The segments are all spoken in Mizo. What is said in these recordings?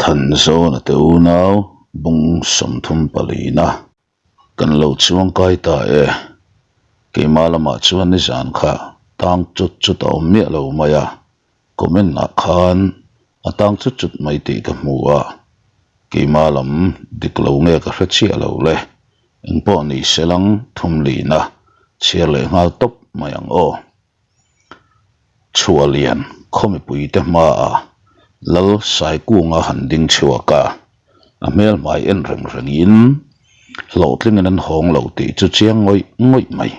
Thanzawna te unau bung 34na kan lo chuang kai ta e. Keimah lamah chuan nizan kha tang chut chut a awm miah lo mai a, comment ah khan a tang chut chut mai tih ka hmu a, keimah lam dik lo nge ka hre chiah lo le, engpawh ni selang thum lina chhiar leh nghal tawp mai ang aw. Chhuah lian khaw mipuite hmaah Lal Saikunga han ding chhuak a, a hmel hmai en reng rengin hlawhtlingin an hawng lo tih chu chiang ngawih ngawih mai.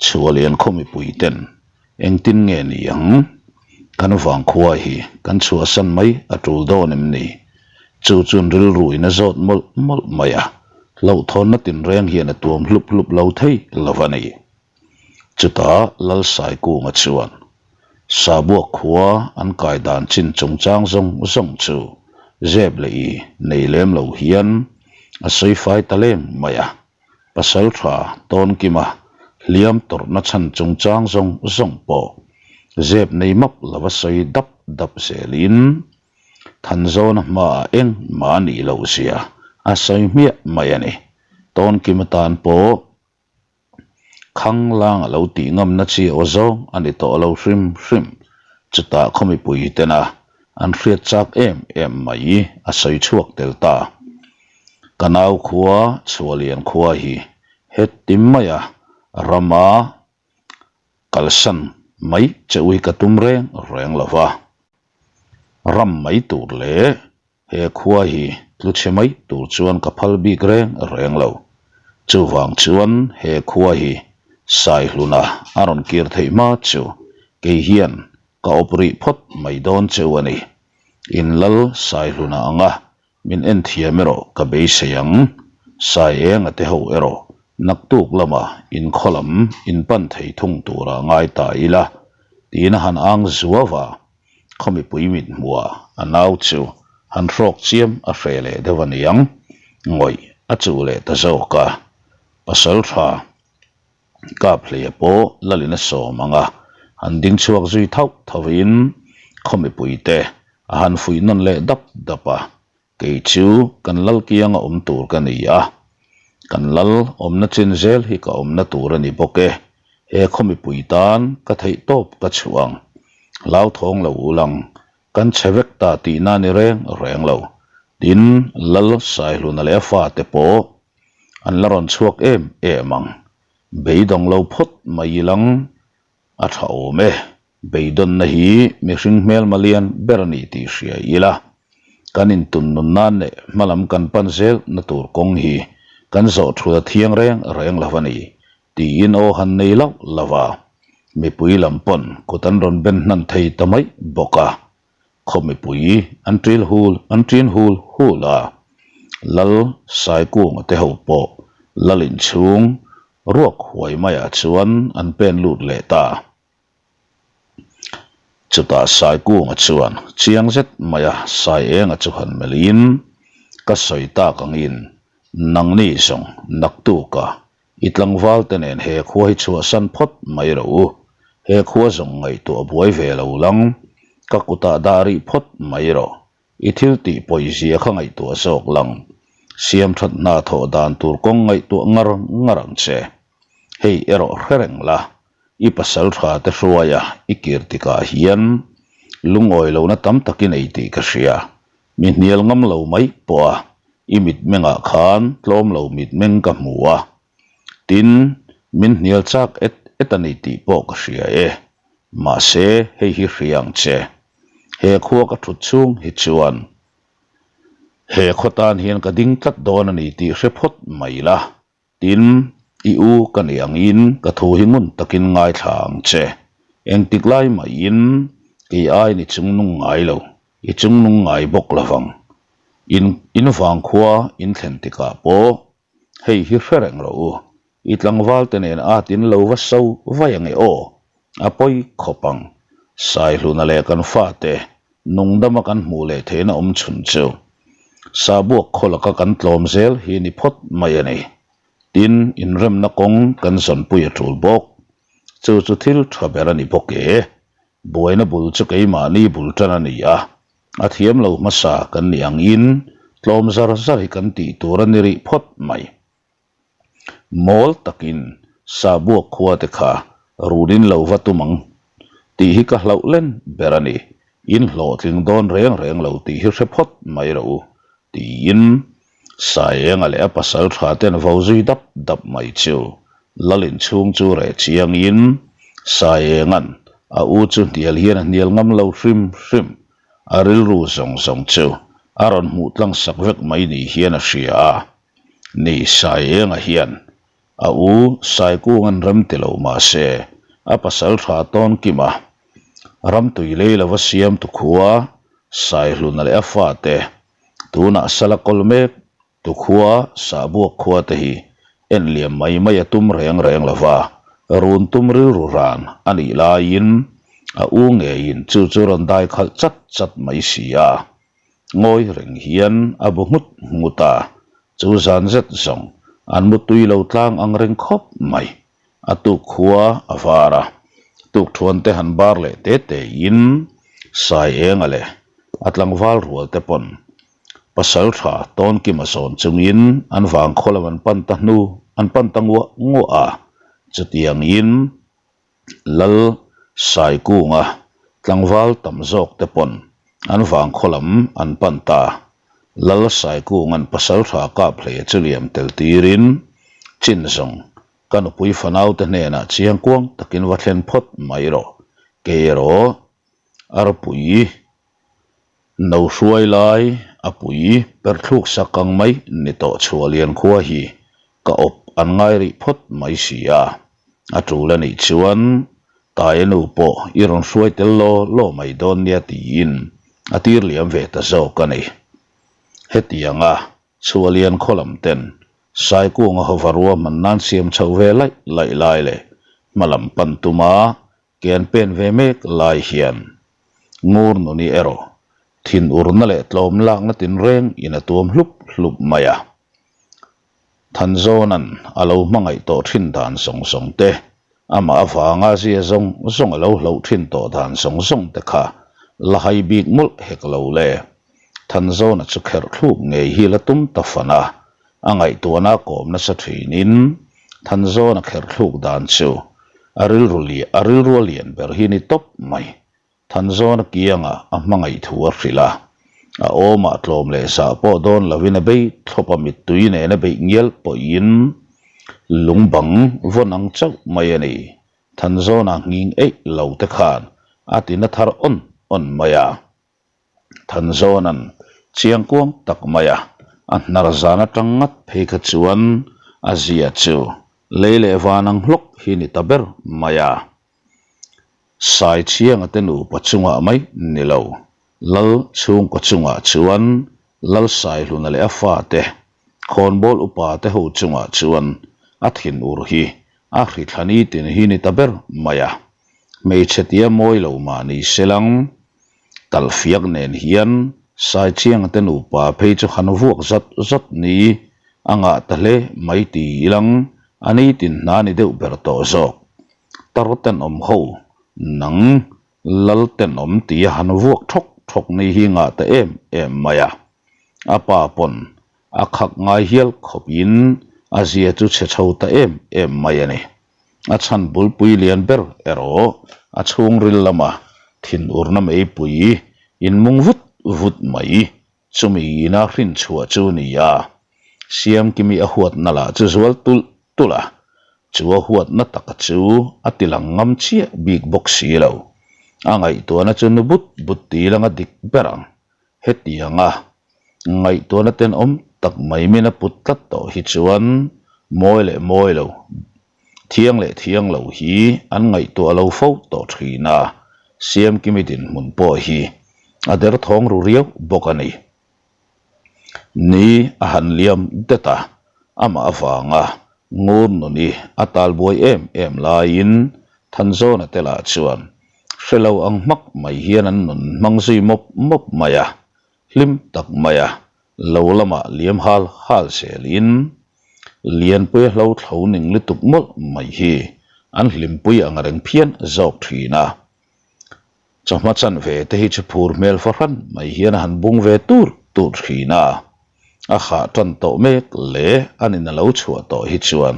Chhuah lian khaw mipuiten engtin nge ni ang? Kan vangkhua hi kan chhuahsan mai a tul dawn em ni? Chu chuan rilruin a zawt mawlh mawlh mai a, hlauhthawnna tinreng hian a tuam hlup hlup lo thei lo a ni. Chutah Lalsaikunga chuan Sabuak khua an kai dan chin chungchang zawng zawng chu zep leh i nei lem lo hian a sawi fai ta leng mai a. Pasaltha Tawnkima hliam tawrhna chhan chungchang zawng zawng pawh zep nei map lova sawi dap dap zelin Thanzawna hmaah engmah a nih loh zia a sawi hmiah mai a ni. Tawnkima tan pawh Khang lang a lo tih ngamna chi aw zawng a ni tawh lo hrim hrim. Chutah khaw mipui tena an hriat chak em em mai a sawi chhuak tel ta. Ka nau khua Chhuahlian khua hi heti maia rama kalsan mai che ui ka tum reng reng lo va. Ram mai tur leh He khua hi tlu chhe mai tur chuan ka phal bik reng reng lo. Chuvang chuan he khua hi Saihluna a rawn kir theih hma chu kei hian ka awp rih phawt mai dawn cheu a ni. In lal Saihluna anga min en thiam erawh ka beisei ang. Sai enga te ho erawh naktuk lama in khaw lam in pan thei thung tura ngai ta ila tiin a han ang zuau a. Khaw mipui mit hmuah a nau chu han hrawk chiam a hre leh deuh a niang, ngawih a chuh leh ta zawk a. Pasal tha kap hleia pawh lalin a sawm ang a, han ding chhuak zui thauh thauhin khaw mipuite a han fuih nawn leh dap dap a. Kei chu kan lal kianga awm tur ka ni a, kan lal awmna chin zel hi ka awmna tur a ni bawk e. He khaw mipui tan ka theih tawp ka chhuah ang. Hlauthawng lo ul ang, kan chhe vek ta tihna ni reng reng lo. Tin, lal Saihluna leh a fate pawh an la rawn chhuak em em ang. Beidawng lo phawt mai ilang a tha awm e. Beidawnna hi mihring hmelma lian ber a ni tih hria ila, kan intun nun nan leh hmalam kan pan zel na tur kawng hi kan zawh thut a thiang reng reng lo a ni tiin aw han nei lauh lauh a, mipui lam pawn kut an rawn ben hnan thei ta mai bawk a. Khaw mipui an ṭil hul an ṭin hul hul a, Lal Saikunga te ho pawh Lal inchhung ruak huai maiah chuan an pen lut leh ta. Chutah Saikunga chuan chiang zet maia Saienga chu han melhin, Ka sawi tak angin nangni zawng naktuka I tlangval te nen he khua hi chhuahsan phawt mai rawh u. He khua zawng ngaihtuah buai ve lo lang. Ka kutah dah rih phawt mai rawh. I thil tih pawizia kha ngaihtuah zawk lang. Siam that hna thawh dan tur kawng ngaihtuah ngar ngar ang che. Hei erawh hre reng la, i pasal tha te hruaia i kir tikah hian lungawi lohna tam tak i nei tih ka hria. Mi hnial ngam lo mai pawh a, i mitmengah khan tlawm lo mitmeng ka hmu a, tin, min hnial chak et et a ni tih pawh ka hria e. Mahse, hei hi hria ang che. He khua ka thut chhung hi chuan he khaw tan hian ka ding tlat dawn a ni tih hre phawt mai la. Tin, i u ka nih angin ka thu hi ngun takin ngaithla ang che. Engtik lai mahin kei aiin i chungnung ngai lo, i chungnung ngai bawk lo vang. In in vangkhua in thlen tikah pawh hei hi hre reng rawh u, i tlangval te nen at in lo va so vai ange aw, a pawi khawp ang. Saihluna leh kan fate nungdama kan hmuh leh theihna awm chhun chu Sabuak khaw laka kan tlawm zel hi ni phawt mai a ni. Tin, inremna kawng kan zawnpui a tul bawk. Chu chu thil tha ber a ni bawk e. Buaina bul chu keimahni bul tan a ni a. A thiam lo hmasa kan nih angin tlawm zar zar hi kan tih tur a ni rih phawt mai. Mawl takin Sabuak khua te kha runin lo va tum ang tih hi ka hlauh len ber a ni. In hlawhtling dawn reng reng lo tih hi hre phawt mai rawh u tiin Saienga leh a pasal tha ten vo zui dap dap mai chu Lal inchhung chu reh chiangin Saienga'n a u chu hnial hian a hnial ngam lo hrim hrim. A rilru zawng zawng chu a rawn hmuh tlang sak vek mai ni hian a hria a. Ni Saienga hian a u Saikunga'n rem ti lo mah se a pasal tha tawn kim a, ramtui lei lova siam tu khua Saihluna leh a fate Tunah sala kawl mek tu khua Sahbuak khua te hi en liam mai mai a tum reng reng lo va, run tum rilru ran a nih laiin a u ngeiin chu chu rawn dai khalh chat chat mai si a. Ngawi reng hian a bu nghut nghut a, chu zan zet zawng an mutui lo tlang ang reng khawp mai. A tuk khua a var a, tuk thuan te han bar leh te te in Sai Enga leh a tlangval rual te pawn pasal tha Tawnkima zawn chungin an vang khaw lam an pan ta hnu an pan ta nguah nguah a, chutiang in Lal Saikunga tlangval tam zawk te pawn an vang khaw lam an pan ta. Lal Saikunga'n pasal tha kap hlei chu liam tel tirin chin zawng Ka nupui fanaute hnenah chiangkuang takin va thlen phawt mai rawh. Kei erawh arpui no hruai lai a pui per thluk sak ang mai ni tawh chhuah lian khua hi ka awp an ngai rih phawt mai si a. A tul a nih chuan Taia nu pawh i rawn hruai tel law law mai dawn nia tiin a tir liam ve ta zawk a ni. Hetianga Chhuahlian khaw lam ten Saikunga hova ruahman nan siam chhoh ve laih laih lai leh hma lam pan tuma ke an pen ve mek lai hian Ngur nuni erawh thinurna leh tlawm lakna tinreng in a tuam hlup hlup mai a. Thanzawna'n a lo hmangaih tawh thin dan zawng zawng te, amah avanga zia zawng zawng a lo hloh thin tawh dan zawng zawng te kha la hai bik mawlh hek lo le. Thanzawna chu kherh thluk ngei hi la tum ta fan a, a ngaihtuahna a kawm nasa thinin Thanzawna kherh thluk dan chu a rilru a rilrua lian ber hi ni tawp mai. Thanzawna kiangah a hmangaih thu a hrilh a, a awmah tlawm leh zah pawh dawn lovin a bei thlawp a mittui nen a beih ngial pawhin lungbang vawn ang chauh mai a ni. Thanzawna nghing eih lo te khan a ti na thar awn awn mai a. Thanzawna'n chiangkuang tak mai a, a hnar zan atang ngat phei kha chuan a zia chu lei leh van ang hlawk hi ni ta ber mai a. Saichhianga te nupa chungah mai ni lo, Lal chhungkaw chungah chuan Lal Saihluna leh a fate, khawnbawl upa te ho chungah chuan a thinur hi a hrithla nitin hi ni ta ber mai a. Hmeichhe tia mawi lo mah ni se lang, Talhfiak nen hian Saichianga te nupa phei chu han vuak zat zat ni a ngah ta hle mai ti ilang a nitin hna ni deuh ber tawh zawk. Tar tenawm ho nang lal tenawm tia han vuak thawk thawk ni hi ngah ta em em mai a. A pa pawn a khak ngai hial khawpin a zia chu chhe chho ta em em mai a ni. A chhan bulpui lian ber erawh a chhungril lama thinurna meipui inmung vut vut mai chumi ina hrin chhuah chu ni a, Siamkimi a huatna lah chu zual tulh tulh a, chu a huatna taka chu a ti lang ngam chiah bik bawk si lo. A ngaihtuahna chu nu but but ti langa dik ber ang. Hetianga ngaihtuahna tenawm tak mai min a put tlat tawh hi chuan mawi leh mawi lo, thiang leh thiang lo hi an ngaihtuah lo fo tawh thin a, Siamkimi dinhmun pawh hi a derthawng ru riau bawk a ni. Ni a han liam det a, amah avanga ngur nuni a talbuai em em laiin Thanzawna te lah chuan hre lo ang hmak mai hian an nun hmang zui mawp mawp mai a, hlim tak mai a, lo lamah liam hal hal zelin Lianpuia hlo thlo ning lutuk mawlh mai hi an hlimpui ang reng phian zawk thin a. Chawhma chanve te hi chu phur hmel fahran mai hian a han bung ve tur tur thin a. A hah tan tawh mek leh a nin a lo chhuah tawh hi chuan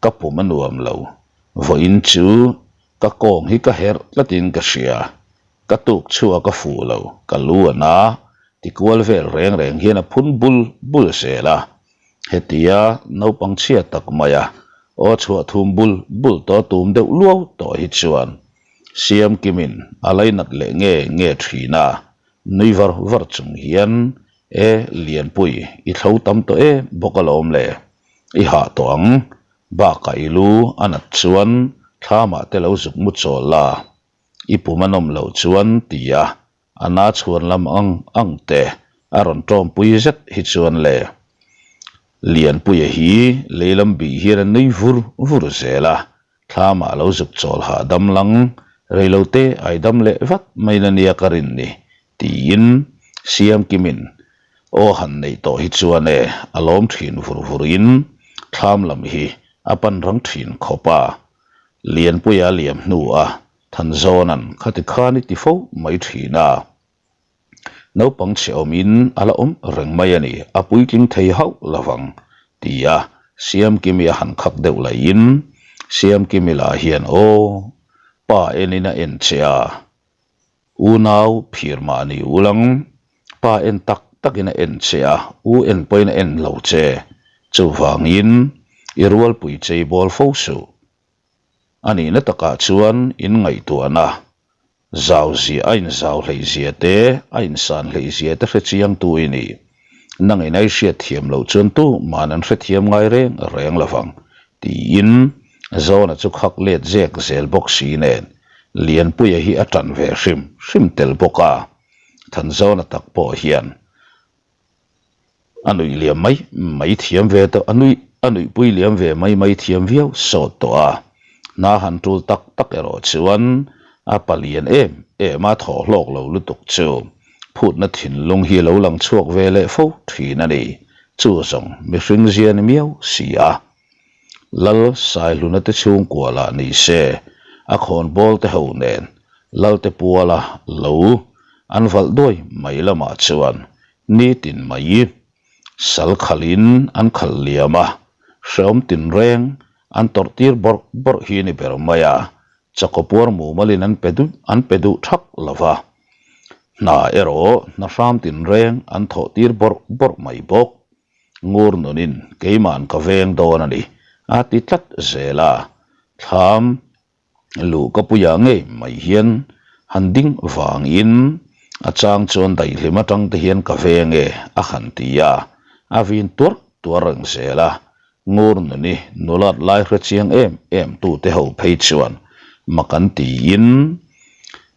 ka pum a nuam lo. Vawiin chu ka kawng hi ka herh tlatin ka hria. Ka tuk chhuak a fuh lo, ka lu a na tikual vel reng reng hian a phun bul bul zel a. Hetia naupang chhia tak maia aw chhuah thum bul bul tawh tum deuh luau tawh hi chuan Siamkimin a lainat leh nge nge thin a, nui var var chung hian E Lianpui, i thlo tam tawh em bawk alawm le, i hah tawh ang, bakah i lu a nat chuan thlamah te lo zuk mu chawl la, i pum a nawm loh chuan ti a A na chhuan lam ang ang te a rawn tawmpui zet hi chuan le Lianpuia hi leilam bih hian a nui vur vur zel a, thlamah a lo zuk chawl hahdam lang reilo te ai dam leh vat mai na nia ka rin ni tiin Siamkimin aw han neih tawh hi chuan e a lawm thin vur vurin thlam lam hi a pan rang thin khawp a, Lianpuia liam hnu a Thanzawna'n khati khan i ti fo mai thin a, naupang chhe awmin a la awm reng mai a ni, a puitling thei hauh lovang, ti a Siamkimi a han khak deuh laiin Siamkimi lah hian aw, pa enin a en che a, unau phir mah ni ulang, pa en tak takin a en che a, u en pawhin a en lo che, chuvangin i rualpui chei bawl fo suh. A nihna takah chuan in ngaihtuahna zau zia a inzau hleih zia te, a insan hleih zia te hre chiangtu i ni. Nangin a i hriat thiam loh chuan tuman an hrethiam ngai reng reng lovang, tiin Zawna chu khak let zek zel bawk si nen Lianpuia hi a tan ve hrim hrim tel bawk a, Thanzawna tak pawh hian A nuih liam mai mai thiam ve tawh, a nuih a nuihpui liam ve mai mai thiam viau sawt tawh a. Hna han tul tak tak erawh chuan a palian em em a thawh hlawk lo lutuk chu phutna thinlung hi lo lang chhuak ve leh fo thin a ni. Chu zawng mihring zia ni miau si a. Lal Saihluna te chhungkua lah ni se, a khawnbawl te ho nen Lalte puala lo an valh duai mai lamah chuan nitin mai sal khalhin an khalh liam a, hrehawm tinreng an tawrh tir bawrh bawrh hi ni ber mai a, chakaw puar mumalin an pe duh an pe duh thak lo va, hna erawh hna hram tinreng an thawh tir bawrh bawrh mai bawk. Ngur nunin keima'n ka veng dawn a ni, a ti tlat zel a, thlam luh ka puiah ngei mai hian han ding vangin a chang chuan daihlim atang te hian ka veng e a han ti a, a vin tuar tuar reng zel a, Ngur nuni nulat lai hre chiang em em tute ho phei chuan mak an tiin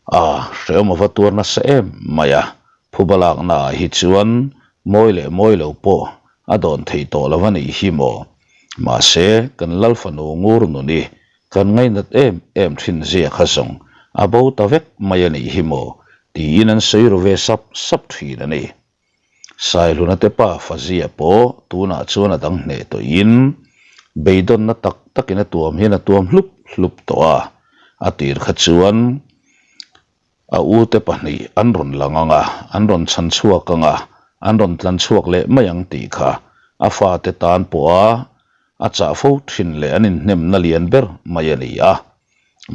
a hrehawm a va tuar nasa em mai a, Phuba laknaah hi chuan mawi leh mawi lo pawh a dawn thei tawh lo a nih hi maw? Mahse, kan Lal fanu ngur nuni kan ngainat em em thin zia kha zawng a bo ta vek mai a nih hi maw? tiin an sawi ru ve sap sap thin a ni. Saihluna te pa Fazia pawh tunah chuan a dang hneh tawhin beidawnna tak takin a tuam hian a tuam hlup hlup tawh a, a tir kha chuan A ute pahnih an rawn lang ang a, an rawn chhan chhuak ang a, an rawn tlan chhuak leh mai ang tih kha a fate tan pawha a chah fo thin leh an inhnemna lian ber mai a ni a.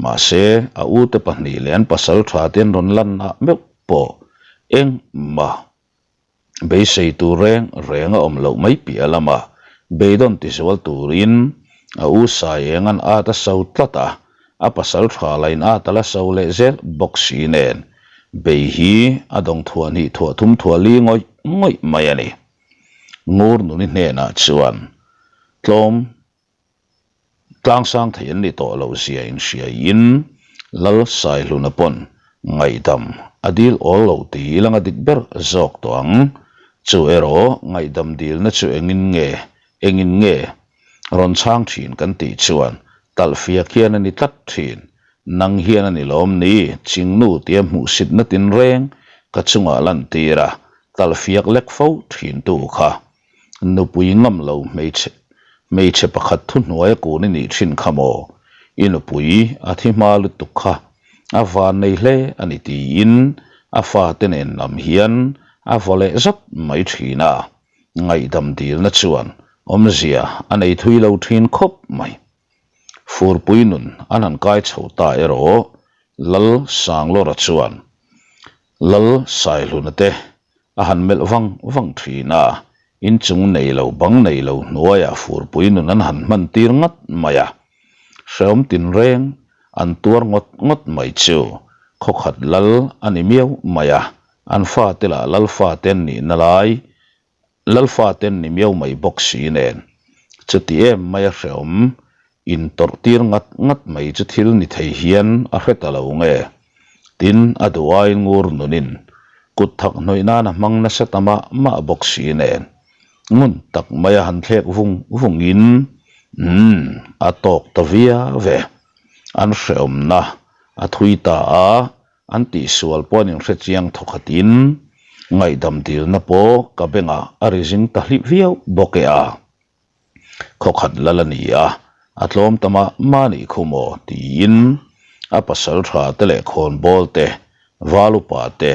Mahse, a ute pahnih leh an pasal tha te an rawn lan ah meuh pawh engmah Beisei tur reng reng a awm loh mai piah lamah beidawn tizual turin a u Saienga'n at a so tlat a, a pasal tha lain at a la so leh zel bawk si nen bei hi a dawng thuah hnih thuah thum thuah li ngawih ngawih mai a ni. Ngur nuni hnenah chuan tlawm Tlangsang thei an ni tawh loh zia inhriaiin Lal Saihluna pawn ngaihdam a dil awl lo ti ilang a dik ber zawk tawh ang. Chu erawh ngaihdam dilna chu engin nge, engin nge rawn chhang thin kan tih chuan talhfiak hian a ni tlat thin. Nang hian a ni lawm ni, chingnu tia hmuhsitna tinreng ka chungah lantir a, talhfiak lek fo thintu kha. Nupui ngam lo hmeichhe hmeichhe pakhat thuhnuai a kun i nih thin kha maw? I nupui a thi hma lutuk kha. A van nei hle a ni tiin a fate nen lam hian a vaw leh zat mai thin a, ngaihdam dilna chuan awmzia a nei thui lo thin khawp mai. Furpui nun an han kai chho ta erawh Lal Sanglawra chuan Lal Saihluna te a han melh vang vang thin a, inchung nei lo bang nei lo hnuaiah furpui nun an han hman tir ngat mai a, hrehawm tinreng an tuar ngawt ngawt mai chu khawkhat lal a ni miau mai a, an fate lah lal fate an nihna lai Lalfa ten ni miau mai bawk si nen, chuti em mai a hrehawm intawrh tir ngat ngat mai chu thil ni thei hian a hre ta lo nge? Tin, a duh aiin ngur nunin kut thak hnawih nan a hmang nasa ta mah mah bawk si nen, ngun tak mai a han thlek vung vungin, Umm, a tawk ta viau ve. An hrehawmna a thui ta a, An tihsual pawh an inhre chiang thawkhatin ngaihdam dilna pawh ka bengah a ri zing ta hlip viau bawk e a. Khawkhat lal a ni a, a tlawm ta mah mah nih khu maw tiin a pasal tha te leh khawnbawl te, val upa te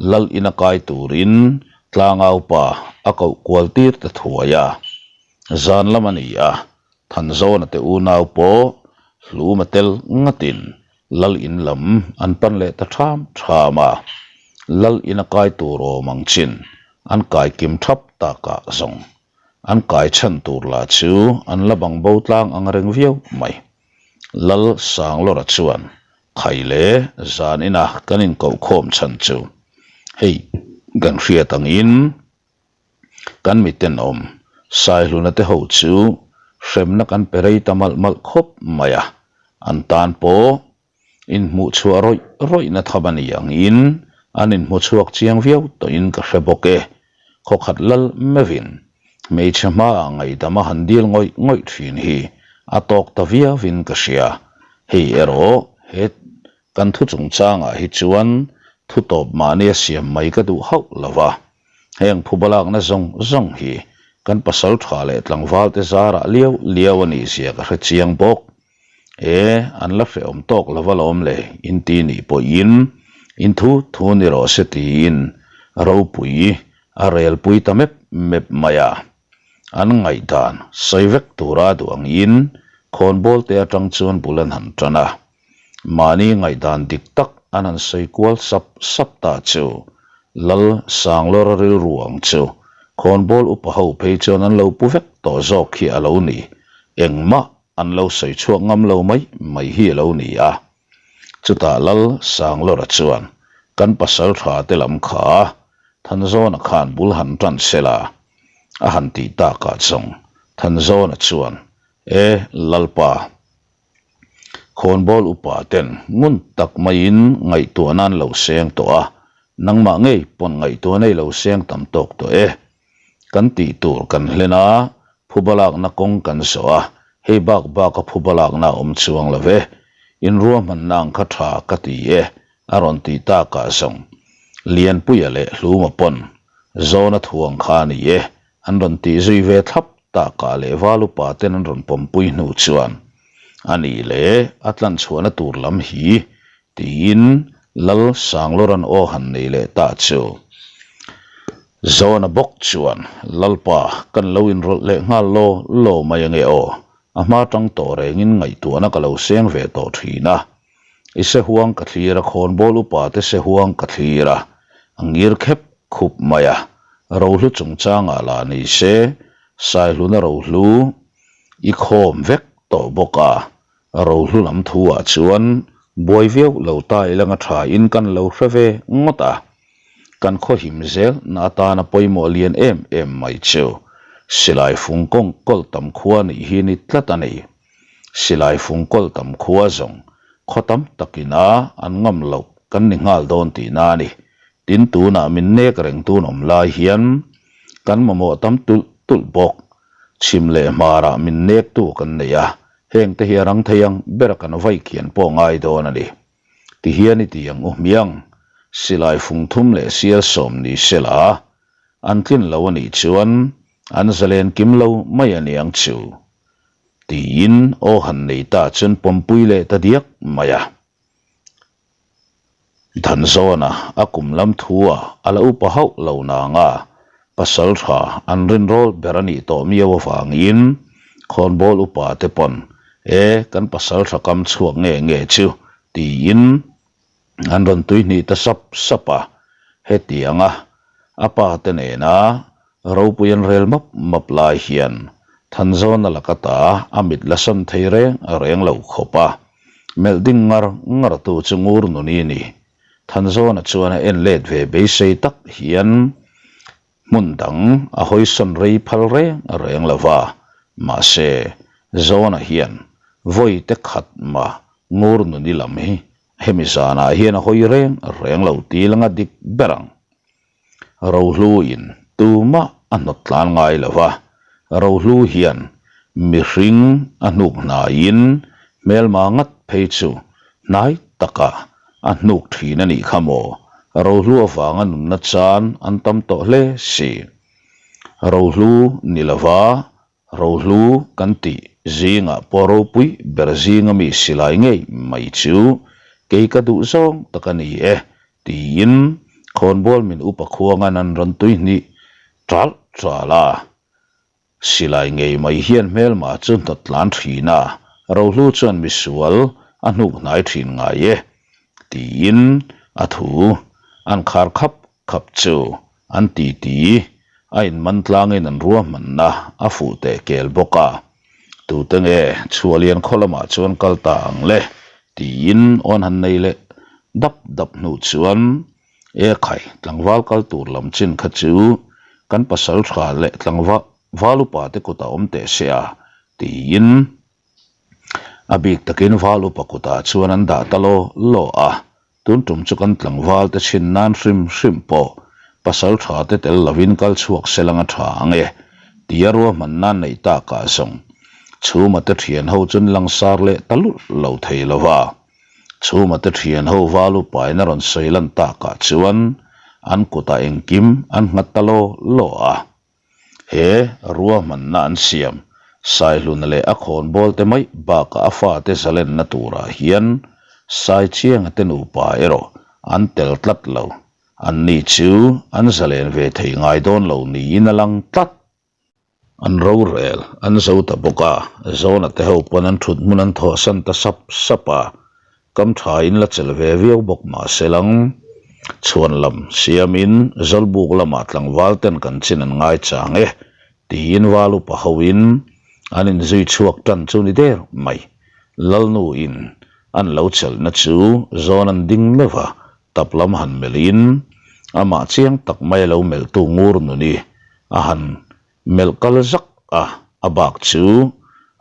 lal ina kai turin tlangau pa a koh kual tir ta thuai a. Zan lam a ni a, Thanzawna te unau pawh hlum a tel ngatin Lal in lam an pan leh ta ṭham ṭham a, Lal in a kai tur awm ang chin an kai kim ṭhap takah zawng an kai chhan tur lah chu an la bang bo tlang ang reng viau mai. Lal Sanglawra chuan Khai leh zan ina kan inkohkhawm chhan chu hei kan hriat angin, Kan mitenawm Saihluna te ho chu hremna kan pe rei ta malh malh khawp mai a, an tan pawh inhmuhchhuah rawih rawihna tham a ni angin an inhmuchhuak chiang viau tawhin ka hre bawk e. Khawkhat lal meuhin hmeichhe hmaah ngaihdam a han dil ngawih ngawih thin hi a tawk ta viauin ka hria. Hei erawh he kan thu chungchangah hi chuan thu tawp mahni a siam mai ka duh hauh lo va. Heng phubalakna zawng zawng hi kan pasal tha leh tlangval te zarah liau liau a nih zia ka hre chiang bawk. E, an la hrehawm tawk lo alawm le, inti nih pawhin in thu thu ni rawh se tiin ropui a relpui ta mep mep mai a. An ngaihdan sawi vek tura duh angin khawnbawl te atang chuan bul an han tan a. Mahni ngaihdan dik tak an han sawi kual sap sap ta chu Lal Sanglawra rilru ang chu khawnbawl upa ho phei chuan an lo pu vek tawh zawk hi a lo ni. Engmah an lo sawi chhuak ngam lo mai mai hi a lo ni a. Chutah Lal Sanglawra chuan kan pasal tha te lam kha Thanzawna khan bul han tan sela a han tih takah zawng Thanzawna chuan E Lalpa, Khawnbawl upa ten ngun tak maiin ngaihtuahna an lo seng tawh a, nangmah ngei pawn ngaihtuahna i lo seng tam tawk tawh e. Kan tih tur kan hlen a, phuba lakna kawng kan zawh a, hei bak bak a phuba lakna a awm chuang lo ve. Inruahmanna ang kha tha ka ti e, a rawn tih takah zawng Lianpuia leh Hluma pawn Zawna thuang kha a ni e, An rawn tih zui ve thlap takah leh val upa ten an rawn pawmpui hnu chuan, A nih leh a tlan chhuahna tur lam hi tiin Lal Sanglawran aw han nei leh ta chu. Zawna bawk chuan, Lalpa, kan lo inrawlh leh nghal law law mai ange aw, a hma tang tawh rengin ngaihtuahna ka lo seng ve tawh thin a. I sehuang ka thlir a, khawnbawl upa te sehuang ka thlir a, a ngir khep khup mai a, rohlu chungchangah lah ni se, Saihluna rohlu i khawm vek tawh bawk a, rohlu lam thu ah chuan buai viau lo ta ilanga tha in kan lo hre ve ngawt a, kan khawhim zel na atana pawimawh lian em em mai chu silai fung kawng kawl tam khua nih hi ni tlat a ni. Silai fung kawl tam khua zawng khaw tam takin a an ngam loh kan ni nghal dawn tihna a ni. Tin tunah min nek reng tun awm lai hian kan mamawh tam tulh tulh bawk. Chhim leh hmarah min nektu kan nei a, hengte hi a rang thei ang bera kan vai khian pawh ngai dawn a ni. Tihian i ti ang u hmiang, silai fung thum leh sial sawm ni sela an tlin lo a nih chuan an zalen kim lo mai a niang chu. Tiin aw han nei ta chuan pawmpui leh ta diak mai a. Thanzawna a kum lam thu a a la upa hauh lo nang a, pasal tha an rinrawl ber a nih tawh miau avangin khawnbawl upa te pawn e kan pasal tha kam chhuak nge nge chu tiin an rawn tuihnih ta sap sap a, hetianga a pa te nena ropui an rel map map lai hian Thanzawna laka ta a mit la sawn thei reng reng lo khawp a, melh ding ngar ngar tu chu ngur nuni a ni. Thanzawna chuan a en let ve beisei tak hian hmun dang a hawi sawn rei phal reng reng lo va, mahse Zawna hian vawi te khat mah ngur nuni lam hi hemi zanah hian a hawi reng reng lo tih langa dik ber ang. Rohlu in tumah a hnawt tlan ngai lo va, Rohlu hian mihring a hnuk hnaiin hmelma ngat phei chu hnai takah a hnuk thin a nih kha maw? Rohlu avanga nunna chan an tam tawh hle si. Rohlu ni lova Rohlu kan tih zingah pawh ropui ber zinga mi silai ngei mai chu kei ka duh zawng tak a ni e tiin khawnbawl min upa khuangan an rawn tui hnih ṭalh ṭalh a. Silai ngei mai hian hmelma chu hnawt tlan ṭhin a, Rohlu chuan misual a hnuk hnai ṭhin ngai e tiin a thu an khar khap khap chu an titi a inman tlangin an ruahmanna a fuh teh kel bawk a, tute nge Chhuahlian khaw lamah chuan kal ta ang le tiin awn han nei leh dap dap hnu chuan E khai, tlangval kal tur lam chin kha chu kan pasal tha leh tlangval val upa te kutah awm teh se a tiin A bik takin val upa kutah chuan an dah ta law law a, tun tum chu kan tlangval te chhin nan hrim hrim pawh pasal tha te tel lovin kal chhuak se lang a tha ang e tia ruahman nan neih takah zawng Chhuma te thian ho chuan langsar leh ta lulh lo thei lo va. Chhuma te thian ho val upain a rawn sawi lan takah chuan an kutah engkim an nghat ta law law a. He ruahmanna an siam Saihluna leh a khawnbawl te mai bakah a fate zalenna turah hian Saichianga te nupa erawh an tel tlat lo. Anni chu an zalen ve thei ngai dawn lo niin a lang tlat. An rorel an zo ta bawk a, Zawna te ho pawn an thut hmun an thawhsan ta sap sap a. Kam tha in la chelh ve viau bawk mah se lang. Chhuan lam siamin Zawlbuk lamah tlangval ten kan chin an ngai chang e tiin val upa hoin an inzui chhuak tan chu ni der mai. Lalnu in an lo chelhna chu zawn an ding meuh a, tap lam han melhin amah chiang tak mai a lo melhtu ngur nuni a han Melh kal zak a, a bak chu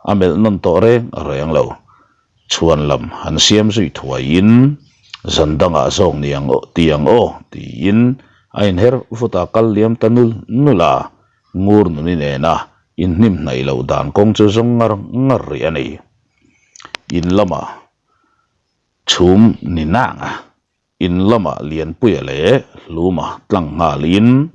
a melh nawn tawh reng reng lo. Chhuan lam han siam zui thuaiin zan dangah zawk ni ang aw ti ang aw tiin a inher vut a kal liam ta nul nul a, ngur nuni nena inhnim hnaih loh dan kawng chu zawng ngar ngar rih a ni. In lamah chhum ni nang a. In lamah Lianpuia leh Hluma tlang nghalin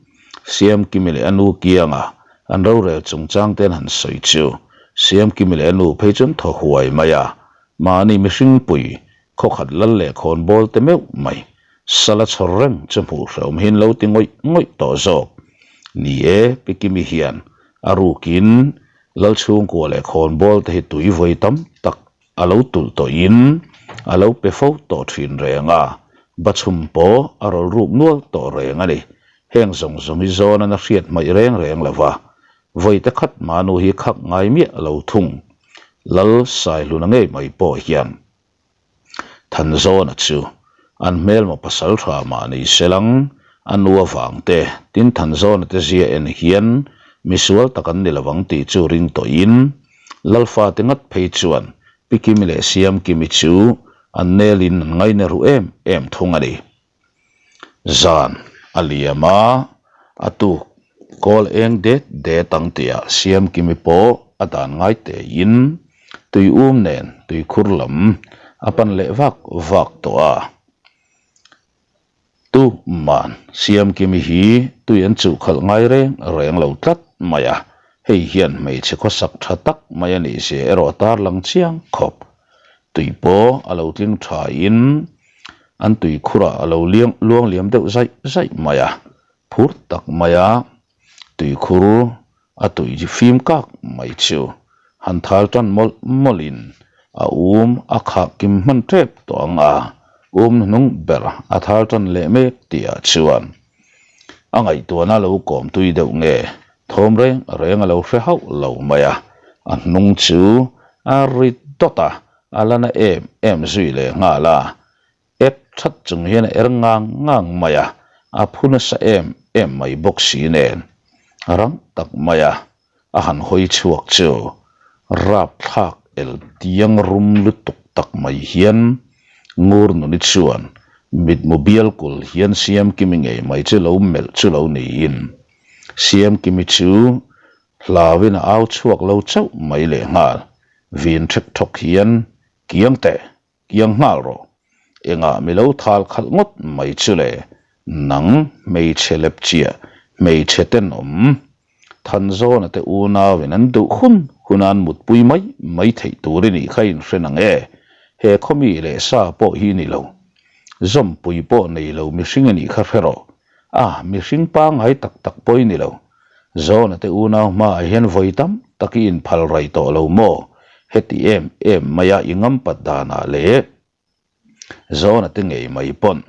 Siamkimi leh a nu kianga an rorel chungchang te an han sawi chu Siamkimi leh a nu phei chuan thaw huai mai a, mahni mihringpui khawkhat lal leh khawnbawl te meuh mai sala chhawr reng chu hmuh hrehawm hi an lo ti ngawih ngawih tawh zawk. Ni e, Pi Kimi hian a rukin lal chhungkua leh khawnbawl te hi tui vawi tam tak A lo tulh tawhin a lo pe fo tawh thin reng a, bachhum pawh a rawl ruk nual tawh reng a ni. Heng zawng zawng hi zawn an a hriat hmaih reng reng lo va, vawite khat manu hi khak ngai miah lo thung. Lal Saihluna ngei mai pawh hian Thanzawna chu an hmelma pasal tha mah ni se lang, a nu avang te, tin Thanzawna te zia en hian misual tak an ni lovang tih chu ring tawhin Lalfate ngat phei chuan Pi Kimi leh Siamkimi chu an nelin an ngaina ru em em thung a ni. Zan a liam a, a tuk kawl eng det det ang tihah Siamkimi pawh a dan ngai tein tui um nen tuikhur lam a pan leh vak vak tawh a. Tu man Siamkimi hi tui an chuh khalh ngai reng reng lo tlat mai a, hei hian hmeichhe khawsak tha tak mai a nih zia erawh a tarlang chiang khawp. Tui pawh a lo tling tha in An tuikhurah a lo liang luang liam deuh zaih zaih mai a, phur tak maia tuikhur a tui fim kak mai chu han thal tan mawlh mawlhin a um a khah kim hman tep tawh ang a, um hnuhnung ber a thal tan leh mek tihah chuan a ngaihtuahna lo kawm tui deuh nge thawm reng reng a lo hre hauh lo mai a, a hnung chu a ri dawt a, a la na em em zui leh nghal a, Ek that chung hian a er ngang ngang mai a, a phu nasa em em mai bawk si nen rang tak mai a a han hawi chhuak chu rapthlak el tiang rum lutuk tak mai hian ngur nuni chuan mitmu bial kul hian Siamkimi ngei mai chu lo melh chu lo niin Siamkimi chu hlauin a au chhuak lo chauh mai lehnghal vin thek thawk hian kiang teh Kiang nghal rawh. Engah mi lo thal khalh ngawt mai chu le, nang hmeichhe lepchiah, hmeichhe tenawm, Thanzawna te unauin an duh hun hun an mutpui mai mai theih tur i nih kha inhre nang e, he khawmi leh sa pawh hi ni lo. Zawmpui pawh nei lo mihring i nih kha hre rawh. A, mihring pangngai tak tak pawh i ni lo. Zawna te unau hmaah hian vawi tam tak i inphal rai tawh lo maw? Heti em em maia i ngampat danah leh Zawna te ngei mai pawn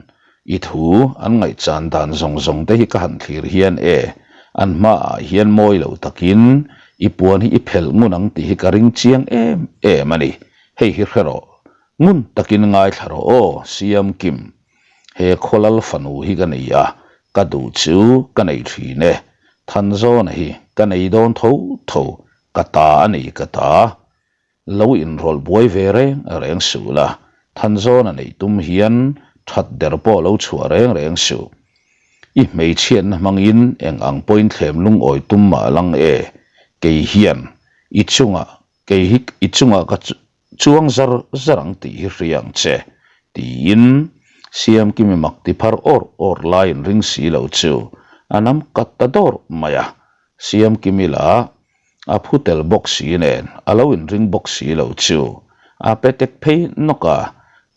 i thu an ngaihchan dan zawng zawng te hi ka han thlir hian e, an hmaah hian mawi lo takin i puan hi i phelh ngun ang tih hi ka ring chiang em em a ni. Hei hi hre rawh, ngun takin ngaithla rawh aw, Siamkim. He khawlal fanu hi ka nei a, ka duh chu ka nei thin e. Thanzawna hi ka nei dawn tho tho, ka ta a ni ka ta. Lo inrawlh buai ve reng reng suh la, Thanzawna neih tum hian that der pawh lo chhuah reng reng suh. I hmeichhiatna hmangin eng ang pawhin thlem lungawi tum mah lang e, kei hian i chungah Kei hi i chungah ka chuang zar zar ang tih hi hria ang che, tiin Siamkimi mak ti phar awr awr laiin ring si lo chu a nam kat ta dawr mai a. Siamkimi lah a phu tel bawk si nen a lo inring bawk si lo chu a pe tek phei nawk a,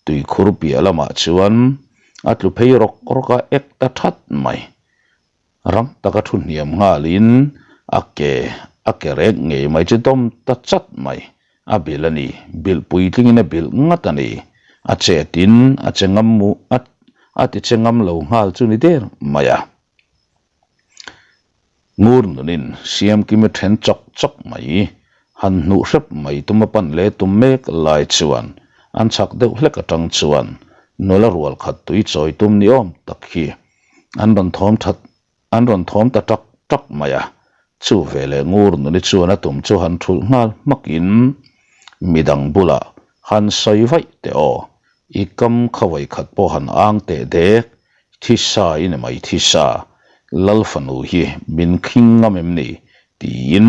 tuikhur piah lamah chuan a tlu phei rawk rawk a ek ta that mai. Ram taka thu hniam nghalin a ke a ke rek ngei mai chu dawm ta chat mai. A bilh a ni, bilh puitlingin a bilh ngat a ni. A chetin a che ngam mu a a ti che ngam lo nghal chu ni der mai a. Ngur nunin Siamkimi then chawk chawk mai, han hnuh hrep mai tum a pan leh tum mek lai chuan an chhak deuh hlek atang chuan nula rual khat tui chawi tum ni awm tak hi An rawn thawm that, an rawn thawm ta tak tak mai a. Chu veleh ngur nuni chuan a tum chu han thulh nghal hmakin midang bulah han sawi vaih teh aw, i kam kha vawikhat pawh han ang teh dek, thisa i ni mai thisa, Lal fanu hi min khing ngam em ni? tiin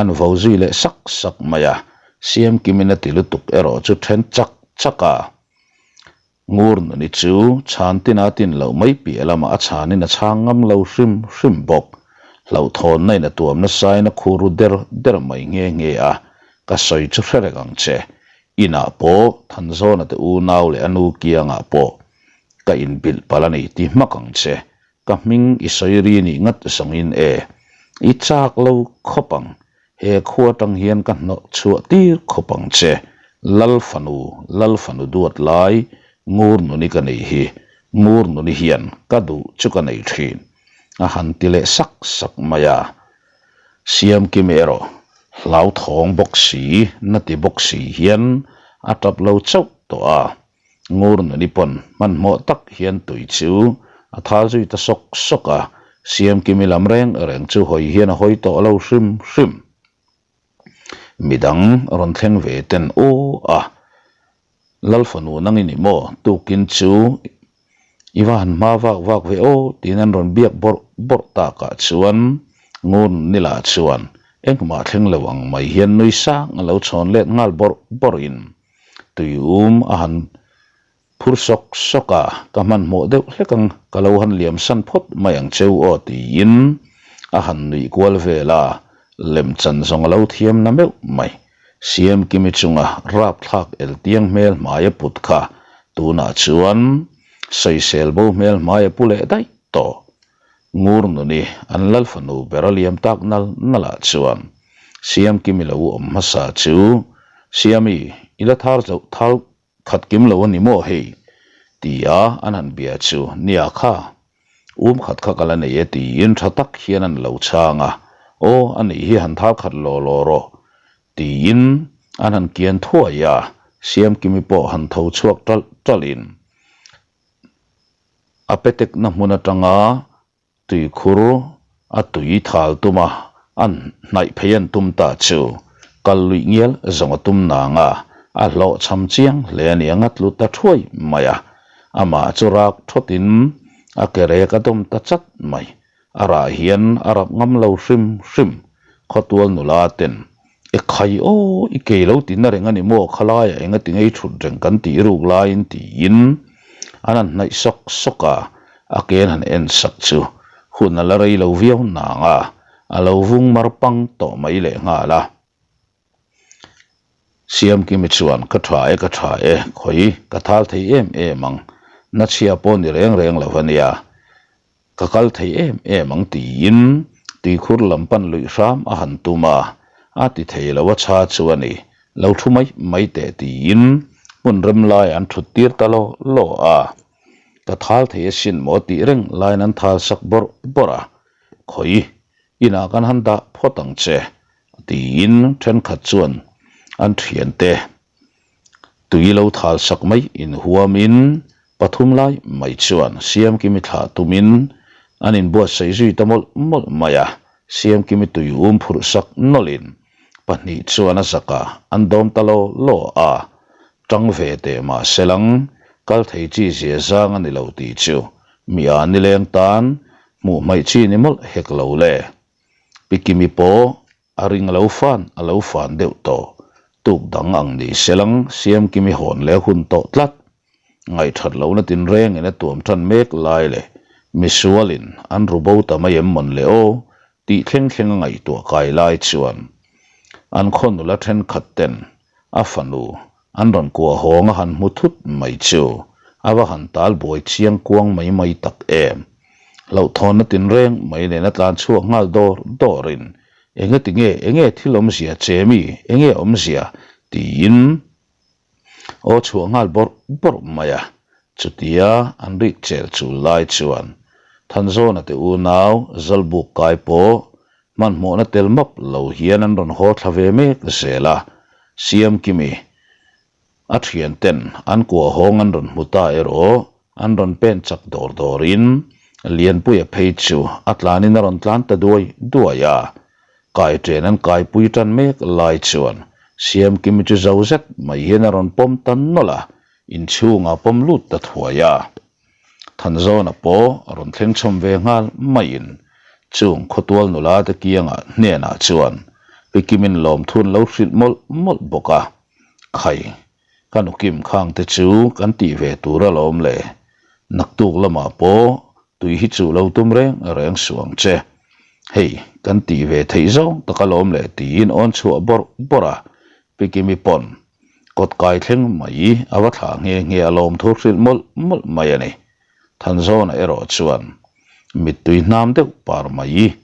an vo zui leh sak sak mai a. Siamkimin a ti lutuk erawh chu then chak chak a. Ngur nuni chu chhan tin a tin loh mai piah lamah a chhanin a chhang ngam lo hrim hrim bawk. Hlauhthawnna in a tuam nasain a khu ru der der mai nghe nghe a, ka sawi chu hre reng ang che. Inah pawh Thanzawna te unau leh a nu kiangah pawh ka inbilh palh a ni ti hmak ang che. Ka hming i sawi ri nih ngat zawngin e, i chak lo khawp ang. He khua atang hian ka hnawh chhuah tir khawp ang che. Lal fanu, Lal fanu duat lai, ngur nuni ka nei hi. Ngur nuni hian ka duh chu ka nei thin. A han ti leh sak sak mai a. Siamkimi erawh hlauthawng bawk si, na ti bawk si hian a tap lo chauh tawh a. Ngur nuni pawn hmanhmawh tak hian tui chu a thal zui ta sawk sawk a, Siamkimi lam reng reng chu hawi hian a hawi tawh lo hrim hrim. Midang rawn thleng ve ten aw a, Lalfanu nang i ni maw? Tukin chu i va han hma vak vak ve aw tiin an rawn biak bawrh bawrh takah chuan Ngur nuni lah chuan engmah thleng lo ang mai hian nui sang a lo chhawn let nghal bawrh bawrhin Tuium a han phur sawk sawk a, ka hmanhmawh deuh hlek ang, ka lo han liam san phawt mai ang cheu aw tiin a han nuih kual vel a, lemchan zawng a lo thiam na meuh mai. Siamkimi chunga rapthlak eltiang hmel hmai a put kha tunah chuan. Sawisel bo hmel hmai a pu leh daih tawh. Ngur nuni an lal fanu ber a liam tak nal nal ah chuan Siamkimi lo awm hmasa chu Siami i la thar chauh thal khat kim lo a ni maw hei? ti a an han bia chu nia kha um khat kha ka la nei e tiin tha tak hian an lo chhang a, aw a nih hi han thar khat law law rawh tiin an han kian thuai a, Siamkimi pawh han tho chhuak ṭalh ṭalhin a petekna hmun aṭanga tuikhur a tui thal tum a, an hnaih phei an tum ta chu kal luih ngial zawng a tum nang a, a hlawhchham chiang hle a ni ang a tlu ta thuai mai a, amah chu rak thawtin a ke rek a dawm ta chat mai. A rah hian a rap ngam lo hrim hrim, khawtual nula ten, E khai aw, i kei lo ti na reng a ni maw, khalaiah enga ti ngei thut reng kan tih ruk laiin tiin an han hnaih sawk sawk a, a ken han en sak chu hun a la rei lo viau nang a, a lo vung mar pang tawh mai lehnghal a. Siamkimi chuan, Ka tha e, ka tha e, khawi, ka thal thei em em ang, na chhia pawh ni reng reng lo a nia, ka kal thei em em ang tiin tuikhur lam pan luih hram a han tum a, a ti thei lo a chha chu a ni, lo thu mai mai teh tiin hmun rem laiah an thut tir ta law law a, ka thal thei asin maw tih reng laiin an thal sak bawrh bawrh a, khawi, inah kan han dah phawt ang che tiin thenkhat chuan an thiante tui lo thal sak mai inhuamin pathum lai mai chuan Siamkimi thlah tumin an inbuatsaih zui ta mawlh mawlh mai a, Siamkimi tui um phurh sak nawlhin pahnih chuan a zakah an dawm ta law law a, tang ve teh mah selang kal thei chi zia zang a ni lo tih chu mi a nileng tan hmuh hmaih chi ni mawlh hek lo le. Pi Kimi pawh a ring lo fan a lo fan deuh tawh. Tuk dang ang ni selang Siamkimi hawn leh hun tawh tlat. Ngaihthat lohna tinrengin a tuam tan mek lai leh misualin an ru bo ta mai em mawn le aw tih thleng thleng a ngaihtuah kai lai chuan an khaw nula thenkhat ten a fanu An rawn kuah hawng a han hmu thut mai chu a va han tal buai chiang kuang mai mai tak em. Hlauhthawnna tinreng mai nen a tlan chhuak nghal dawr dawrin, Enge tinge, enge thil awmzia che mi, enge awmzia? tiin aw chhuah nghal bawrh bawrh mai a. Chutia an rik chel chul lai chuan Thanzawna te unau Zalbuk kai pawh Hmanhmawhna tel map lo hian an rawn haw thla ve mek zel a, Siamkimi a thian ten an kuah hawng an rawn hmu ta erawh an rawn pen chak dawr dawrin Lianpuia phei chu a tlanin a rawn tlan ta duai duai a, kaiṭen an kaipui ṭan mek lai chuan Siamkimi chu zo zet mai hian a rawn pawm ta nawlh a, inchhungah pawm lut ta thuai a. Thanzawna pawh a rawn thleng chhawm ve nghal maiin chung khawtual nula te kiangah hnenah chuan Pi Kimin lawmthun lo hrilh mawlh mawlh bawk a, Khai, ka nu Kim khang te chu kan tih ve tur alawm le, naktuk lamah pawh tui hi chuh lo tum reng reng suh ang che, hei kan tih ve theih zawng tak alawm le tiin awn chhuah bawrh bawrh a, Pi Kimi pawn Kawt kai thleng mai a va thlah nghe nghe a lawm thu hrilh mawlh mawlh mai a ni. Thanzawna erawh chuan mittui hnam deuh par mai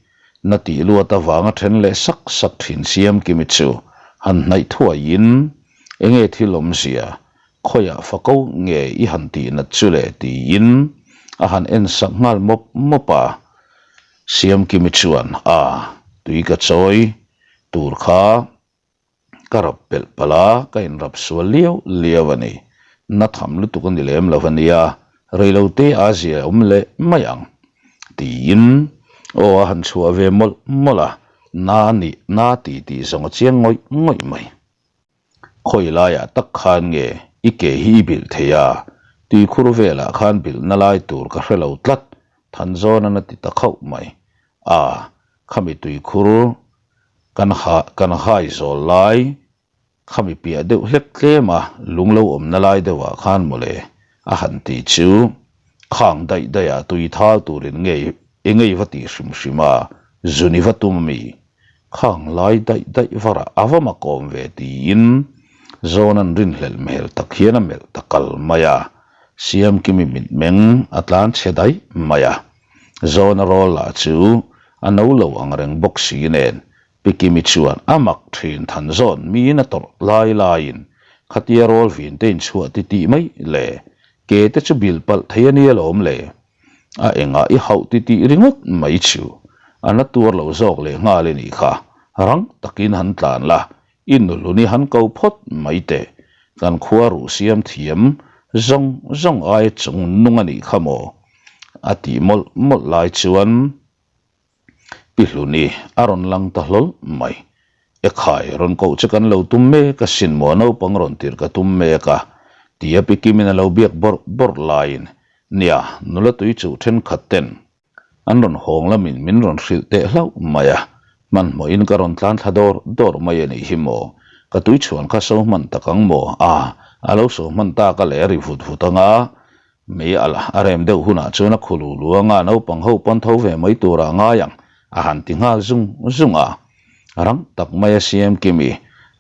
na tih luat avanga then leh sak sak thin Siamkimi chu han hnaih thuaiin enge thil awmzia khawiah fako nge i han tih nat chu le tiin a han en sak nghal mawp mawp a. Siamkimi chuan a tui ka chawi tur kha Ka rap pelh palh a, ka inrap sual liau liau a ni. Na tham lutuk a ni lem lo a nia, reilote a zia awm leh mai ang. Tiin aw a han chhuah ve mawlh mawlh a, na nih na ti tih zawng a chiang ngawih ngawih mai. Khawi laiah tak khan nge i ke hi i bilh thei a, tuikhur velah khan bilhna lai tur ka hre lo tlat, Thanzawnan a ti ta khauh mai. A, khami tuikhur Kan ha kan hai zawl lai khami piah deuh hlek tlem a lung lo awmna lai deuhah khan mawle a han ti chu khang daih daih ah tui thal turin ngei i ngei va tih hrim hrim a zun i va tum ami khang lai daih daih varah a va makawm ve tiin zawn an rinhlelh hmel tak hian a melh ta kal mai a. Siamkimi mitmeng a tlan chhe daih mai a. Zawna rawl lah chu a no lo ang reng bawk si nen Pi Kimi chuan a mak thin than zawn miin a tawrh lai laiin khatia rawl vin te inchhuah ti tih mai le, ke te chu bil palh thei a nia lawm le. A engah i hauh ti tih ringawt mai chu a na tuar lo zawk leh nghal i nih kha, rang takin han tlan la, i nuhlun i han ko phawt mai teh, kan khua ruh siam thiam zawng zawng aia chung nung a nih kha maw? a tih mawlh mawlh lai chuan Pi Hluni a rawn lang ta hlawl mai. Ekhai, rawn koh che kan lo tum mek a sin maw naupang rawn tirh ka tum mek a, tia Pi Kimin a lo biak bawrh bawrh laiin, Nia, nula tui chuh thenkhat ten an rawn hawng lamin min rawn hrilh teh hlauh mai a, hmanhmawhin ka rawn tlan thla dawr dawr mai a nih hi maw, ka tui chhuan kha so hman tak ang maw? A, a lo so hman tak a leh a ri vut vut ang a, Mei a la a rem deuh hunah chuan a khu lu lu anga naupang ho pawn tho ve mai turah a ngai ang a han ti nghal zung zung a. Rang tak maia Siamkimi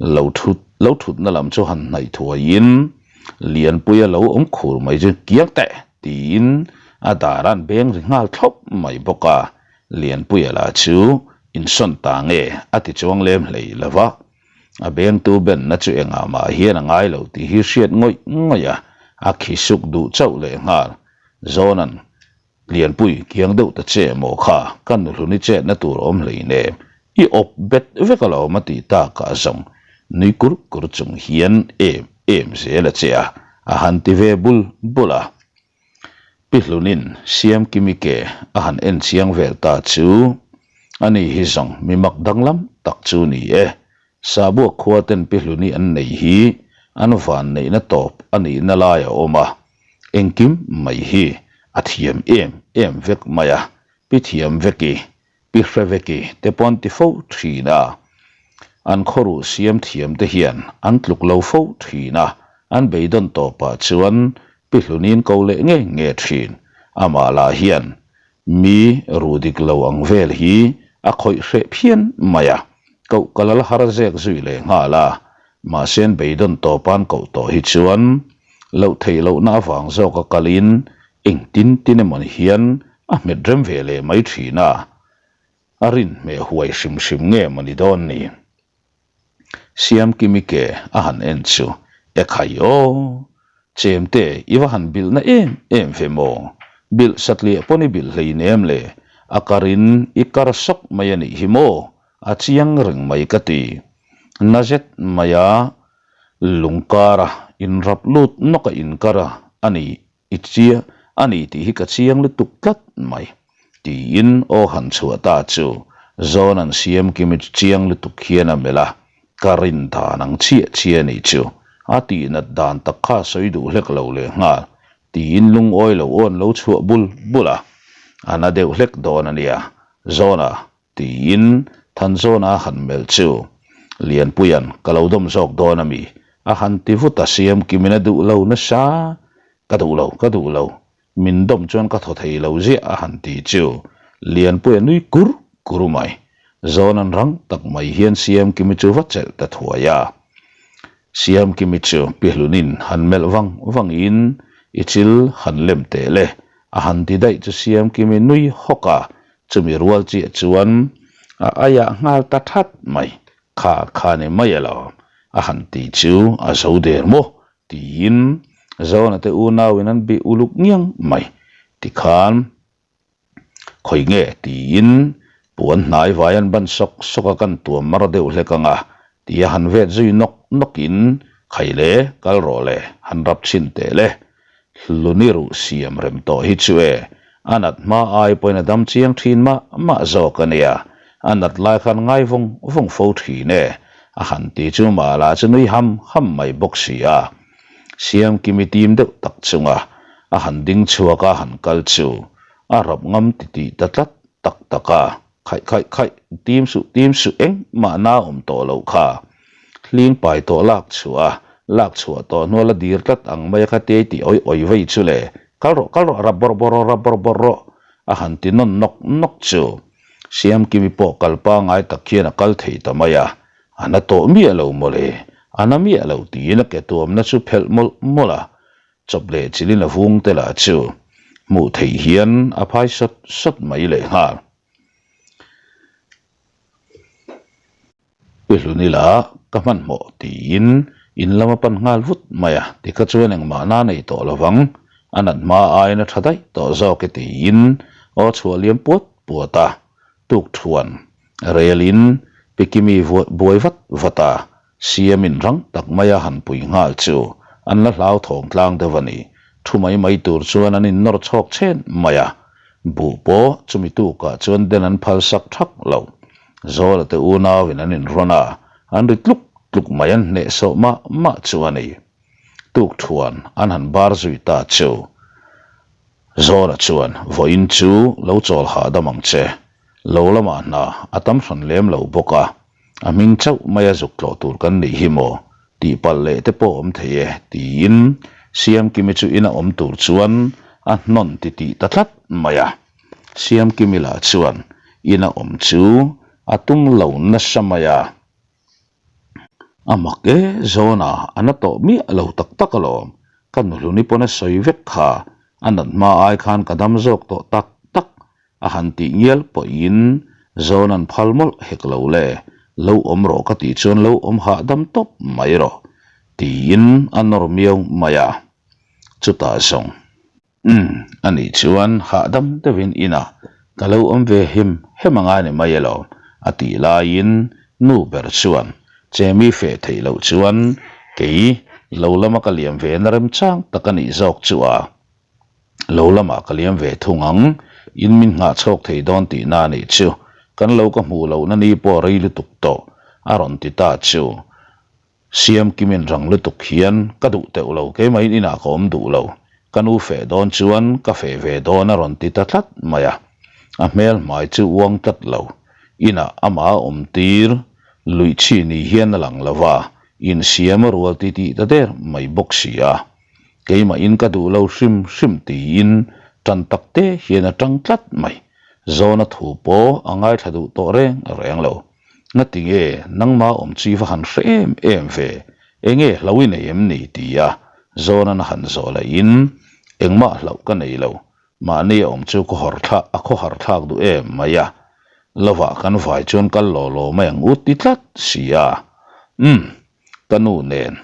lo thut lo thutna lam chu han hnaih thuaiin Lianpuia lo awm khur mai chu kiang teh tiin a dar an beng ri nghal thlawp mai bawk a. Lianpuia lah chu insawn ta nge a ti chuang lem hlei lo va. A bengtu benna chu engah mah hian a ngai lo tih hi hriat ngawih ngawih a, a khi suk duh chauh leh nghal. Zawnan, Lianpui, kiang deuh ta che maw kha, ka nuhluni chetna tur awm hlei nem, i awp bet vek alawm a tih takah zawng nui kur kur chung hian em em zel a che a, a han ti ve bul bul a. Pi Hlunin Siamkimi ke a han en chiang vel ta chu ani hi zawng mi mak danglam tak chu ni e. Sabuak khua ten Pi Hluni an nei hi an van neihna tawp a nihna lai a awm a, engkim mai hi a thiam em em vek mai a, Pi thiam veki Pi Hreveki te pawn ti fo thin a, an khawruh siam thiam te hian an tluk lo fo thin a, an beidawn tawpah chuan Pi Hlunin ko leh nge nge thin. Amah lah hian mi ruh dik lo ang vel hi a khawih hreh phian mai a, koh ka lal har zek zui leh nghal a, mahse an beidawn tawpa'n koh tawh hi chuan loh theih lohna avang zawka kalin engtin tin emawni hian A hmet rem ve leh mai thin a, a rin hmeh huai hrim hrim nge maw ni dawn ni? Siamkimi ke a han en chu, E khai aw! Chemte i va han bilhna em em ve maw? Bilh satliah pawn i bilh hlei nem le, a karin i kar sawk mai a nih hi maw? A chiang reng mai ka ti. Na zet maia lungkara inrap lut nawk a inkar a a ni I chia a ni tih hi ka chiang lutuk tlat mai, tiin aw han chhuah ta chu Zawn an siam kim i chiang lutuk hian a melh a, ka rin dan ang chiah chiah a nih chu, a tihnat dan tak kha a sawi duh hlek lo leh nghal, tiin lungawi lo aw an lo chhuah bul bul a, a na deuh hlek dawn a nia, Zawna tiin Thanzawna a han melh chu Lianpuia'n ka lo dawm zawk dawn a mi? a han ti vut a, Siamkimin a duh lo nasa, ka duh lo, ka duh lo, min dawm chuan ka thaw thei lo ziah a han ti chu Lianpuia nui kur kur mai. Zawnan rang tak mai hian Siamkimi chu va chelh ta thuai a. Siamkimi chu Pi Hlunin han melh vang vangin i chil han lem teh le a han ti daih chu Siamkimi nui hawk a, Chumi rual chiah chuan a aiah nghal ta that mai, kha kha ni mai alo a han ti chu a zo der maw tiin Zawna te unauin an bih uluk ngiang mai tikhan khawi nge tiin puan hnai vai an ban sawk sawk a kan tuam mar deuh hlek ang a tia han vet zui nawk nawkin khai le kal rawh le han rap chhin teh le Hluni ruh siam rem tawh hi chu e, a nat hma ai pawhin a dam chiang thin mah mah zawk a nia, a nat lai khan ngai vawng vawng fo thin e, a han ti chu Mala chu nui ham ham mai bawk si a. Siamkimi tim deuh tak chunga a han ding chhuak a han kal chu a rap ngam ti tih ta tlat tak tak a. Khaih khaih khaih, tim suh tim suh engmah na awm tawh loh kha. Hling pai tawh lak chhuah a, lak chhuah tawh hnual a dir tlat ang mai a kha tiai tih awih awih vei chu le. Kal rawh kal rawh, rap bawrh bawrh rawh, rap bawrh bawrh rawh a han ti nawn nawk nawk chu. Siamkimi pawh kal pangai tak hian a kal thei ta mai a, a na tawh miah lo mawle, a na miah lo tiin a ke tuamna chu phelh mawlh mawlh a. Chawp leh chilhin a vung te lah chu hmuh theih hian a phai sawt sawt mai lehnghal. Pi Hluni lah ka hmanhmawh tiin in lam a pan nghal vut mai a, tikha chuan engmah na nei tawh lovang, a nat hma aiin a tha daih tawh zawk e tiin aw chhuah liam puat puat a, tukthuan relin Pi Kimi buai vat vat a, Siamin rang tak maia han pui nghal chu an la hlauthawng tlang deuh a ni. Thu mai mai tur chuan an innawr chhawk chhen mai a, buh pawh chumi tukah chuan den an phal sak thak lo. Zawla te unauin an inrawn a, an ri tluk tluk mai an hnehsawh mah mah chu a ni. Tukthuan an han bar zui ta chu. Zawla chuan, Vawiin chu lo chawl hahdam ang che. Lo lamah hna a tam hran lem lo bawk a. A hming chauh maia zuk tlawh tur kan nih hi maw? Tih palh leh te pawh awm thei e, tiin Siamkimi chu ina awm tur chuan a hnawn ti tih ta tlat mai a. Siamkimi lah chuan ina awm chu a tum lo nasa mai a. A mak e, Zawna a na tawh miah lo tak tak alawm, ka nuhluni pawn a sawi vek kha, a nat hma ai khan ka dam zawk tawh tak tak A han tih ngial pawhin zawn an phal mawlh hek lo le, lo awm rawh ka tih chuan lo awm hahdam tawp mai rawh, tiin a nawr miau mai a. Chutah zawng, Umm, a nih chuan hahdam deuhin inah ka lo awm ve hem hem anga ni mai elo, a tih laiin nu ber chuan chemi feh theih loh chuan kei lo lama ka liam ve na remchang tak a nih zawk chu a. Lo lamah ka liam ve thung ang, in min nghah chhawk thei dawn tihna a nih chu, kan lo ka hmuh lohna ni pawh rei lutuk tawh, a rawn ti ta chu. Siam Kimin rang lutuk hian, Ka duh teuh lo, keimahin inah ka awm duh lo, ka nu feh dawn chuan ka feh ve dawn a rawn ti ta tlat mai a. A hmel hmai chu uang tlat lo, inah amah a awm tir luih chi ni hian a lang lo va, insiam a rual ti tih ta der mai bawk si a. Keimahin ka duh lo hrim hrim tiin tan tak te hian a tang tlat mai. Zawna thu pawh a ngaithla duh tawh reng reng lo. Ngati nge nangma awm chi va han hre em em ve, enge hlo i nei em ni tia Zawnan a han zawh lahin engmah hlauh ka nei lo, mahni a awm chu ka hawr thlak a khawhar thlak duh em mai a. Lovah kan vai chuan kal law law mai ang u ti tlat si a. Umm, ka nu nen.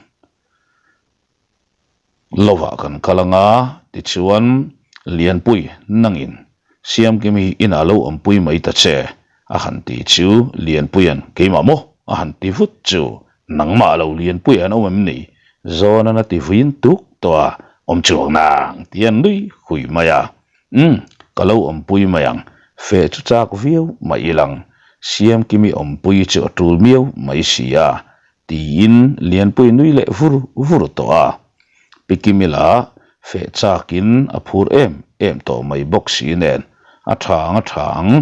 Lovah kan kal anga, tichuan Lianpui nangin Siamkimi inah lo awmpui mai ta che, a han ti chu Lianpuia'n keimah maw? a han ti vut chu nangmah lo Lianpuia an awm em ni? Zawnan a ti vuin tuk tawh a, awm chuang nang ti a nui hui mai a. Umm, ka lo awmpui mai ang, feh chu chak viau mai ilang, Siamkimi awmpui chu a tul miau mai si a, Tiin Lianpui nui leh vur vur tawh a. Pi Kimi lah feh chakin a phur em em tawh mai bawk si nen, a tha ang a tha ang,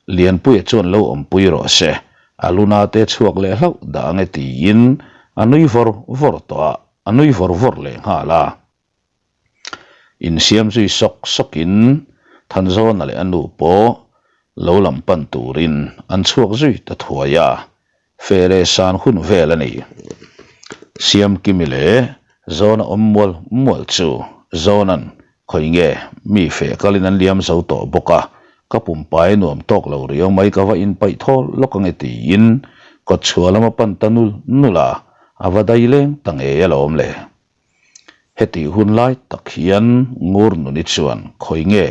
Lianpuia chuan lo awmpui rawh se, a luna te chhuak leh hlauh dah ang e tiin a nui vawr vawr tawh a, a nui vawr vawr leh nghal a. Insiam zui sawk sawkin Thanzawna leh a nu pawh lo lam pan turin an chhuak zui ta thuai a, feh leh san hun vel a ni. Siamkimi leh Zawna awm mual mual chu Zawna'n khawi nge mi feh kalin an liam zo tawh bawk a, ka pumpai nuam tawk lo riau mai ka va inpaih thawl lawk ange tiin kawtchhuah lama pan ta nul nul a, a va dai leng ta ngei alawm le. Hetih hun lai tak hian Ngur Nuni chuan khawi nge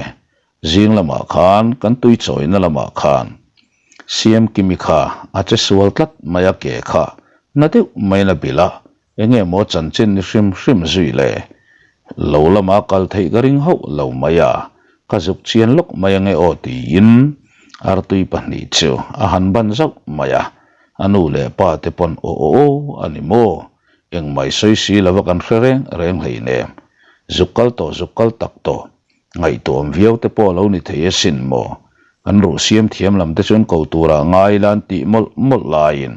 zing lamah khan kan tui chawina lamah khan Siam Kimi kha a che sual tlat mai a ke kha na deuh maiin a bilh a, enge maw chanchin ni hrim hrim zui le? Lo lama kal theih ka ring hauh lo mai a, ka zuk chian lawk mai ange aw tiin artui pahnih chu a han ban zauh mai a, a nu leh pa te pawn aw aw aw a ni maw? Engmai sawi si lova kan hre reng reng hleinem. Zuk kal tawh zuk kal tak tawh. Ngaihtuahawm viau te pawh a lo ni thei asin maw? Kan ruh siam thiam lam te chuan ko turah ngai ila an tih mawlh mawlh laiin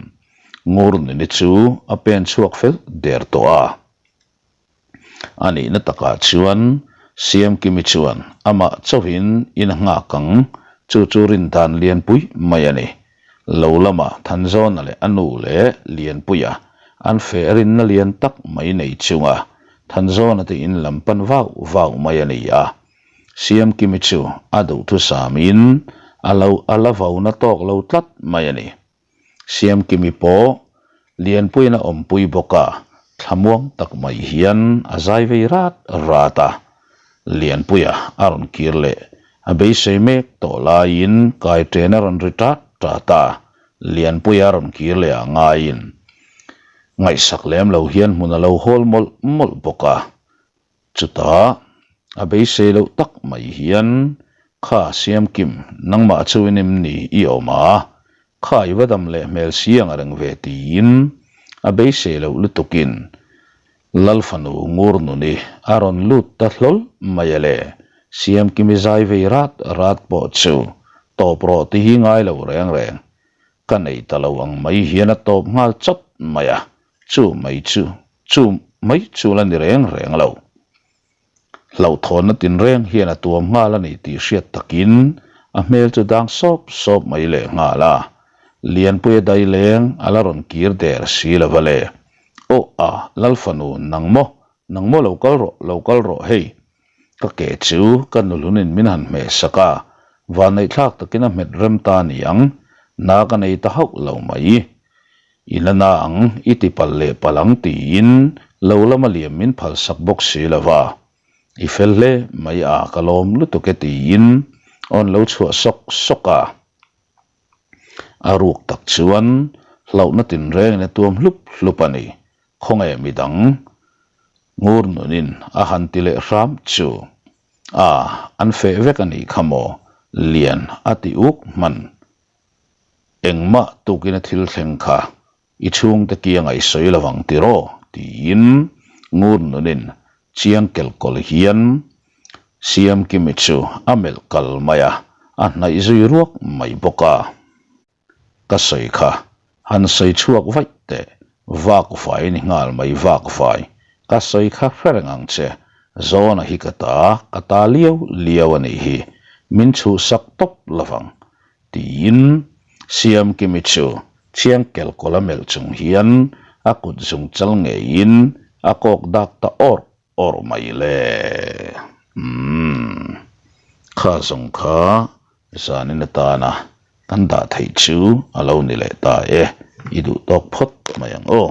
Ngur nuni chu a pen chhuak fel der tawh a. A nihna takah chuan Siamkimi chuan amah chauhin in a nghak ang, chu chu rindan lianpui mai a ni. Lo lama Thanzawna leh a nu leh Lianpuia an feh rinna lian tak mai nei chunga. Thanzawna te in lam pan vau vau mai a ni a. Siamkimi chu a duhthusamin a lo a la vauna tawk lo tlat mai a ni. Siamkimi pawh Lianpuiin a awmpui bawk a, thlamuang tak mai hian a zai vei rat rat a. Lianpuia a rawn kir leh a beisei mek tawh laiin kaiṭen a rawn ri ṭat ṭat a, Lianpuia a rawn kir leh ah ngaiin ngaihsak lem lo hian hmun a lo hawl mawlh mawlh bawk a. Chutah a beisei loh tak mai hian, Kha Siamkim, nangmah chu in em ni i awm a? Kha i va dam leh hmel si ang a reng ve tiin a beisei loh lutukin Lal fanu ngur nuni a rawn lut ta hlawl mai a le. Siamkimi zai vei rat rat pawh chu tawp rawh ti hi ngai lo reng reng. Ka nei ta lo ang mai hian a tawp nghal chawt mai a, chu mai chu Chu mai chu la ni reng reng lo. Hlauhthawnna tinreng hian a tuam nghal a ni tih hriat takin a hmel chu dang sawp sawp mai leh nghal a. Lianpuia dai leng a la rawn kir der si lo va le. Aw a, Lalfanu, nang maw? Nang maw lo kal rawh, lo kal rawh hei. Ka ke chu ka nulunin min han hmeh sak a, vanneihthlak takin a hmet rem ta ni ang, na ka nei ta hauh lo mai. I la na ang, i ti palh leh palh ang tiin lo lama liam min phalsak bawk si lo va. I fel hle mai a, ka lawm lutuk e tiin awn lo chhuah sawk sawk a. A ruk tak chuan hlauhna tinrengin a tuam hlup hlup a ni. Khawnge midang ngur nunin a han ti leh hram chu. A, an feh vek a nih kha maw, Lian a ti uk hman. Engmah tukin a thil thleng kha i chhungte kianga i sawi lo vang tiraw? tiin ngur nunin chiang kelkawl hian Siamkimi chu a melh kal mai a, a hnaih zui ruak mai bawk a. Ka sawi kha han sawi chhuak vaih teh, vak vai ni nghal mai vak vai, ka sawi kha hre reng ang che, Zawna hi ka ta, ka ta liau liau a nih hi, min chhuhsak tawp lo vang Tiin Siamkimi chu chiang kelkawl a melh chung hian a kut zung chal ngeiin a kawk dak ta awrh awrh mai le. Umm. Kha zawng kha zanin atana kan dah theih chu a lo ni leh ta e, i duh tawk phawt mai ang aw.